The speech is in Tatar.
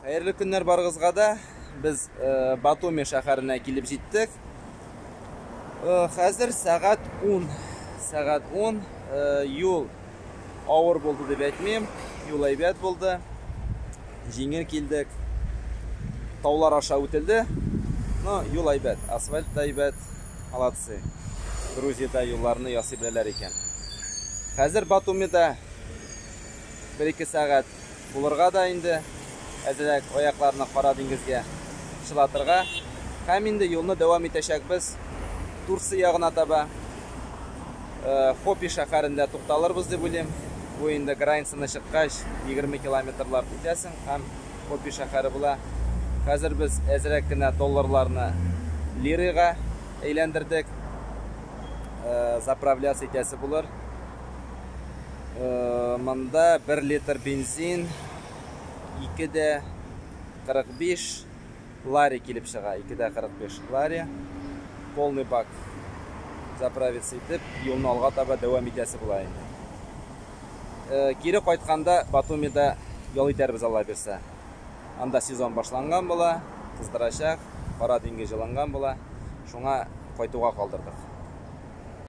Хәерле көннәр барыгызга да. Без э, Батуми шәһәренә килеп җиттек. Э, хәзер сәгать 10. Сәгать 10. Э, юл авыр булды дип әйтмим. Юл әйбәт булды. Җиңел килдек. Таулар аша үтелде. Но юл әйбәт, асфальт та әйбәт. Молодцы. Грузиядә юлларны ясый беләләр икән. Хәзер Батумида бер-ике сәгать булырга да инде әзрәк аякларны Кара диңгезгә чылатырга. Һәм инде юлны дәвам итәчәкбез Турция ягына таба. Э, Хопи шәһәрендә тукталырбыз дип уйлыйм. Бу инде границаны чыккач 20 километрлар үтәсең һәм Хопи шәһәре була. Хәзер без әзрәк кенә долларларны лирыга әйләндердек. Э, заправляться итәсе булыр. Э, монда 1 литр бензин 2,45 лари килеп чыга. 2,45 лари. Полный бак заправиться итеп, юлны алга таба дәвам итәсе була инде. Э, кире кайтканда Батумида ял итәрбез, Алла бирсә. Анда сезон башланган була, кыздырачак, Кара диңгез җылынган була. Шуңа кайтуга калдырдык.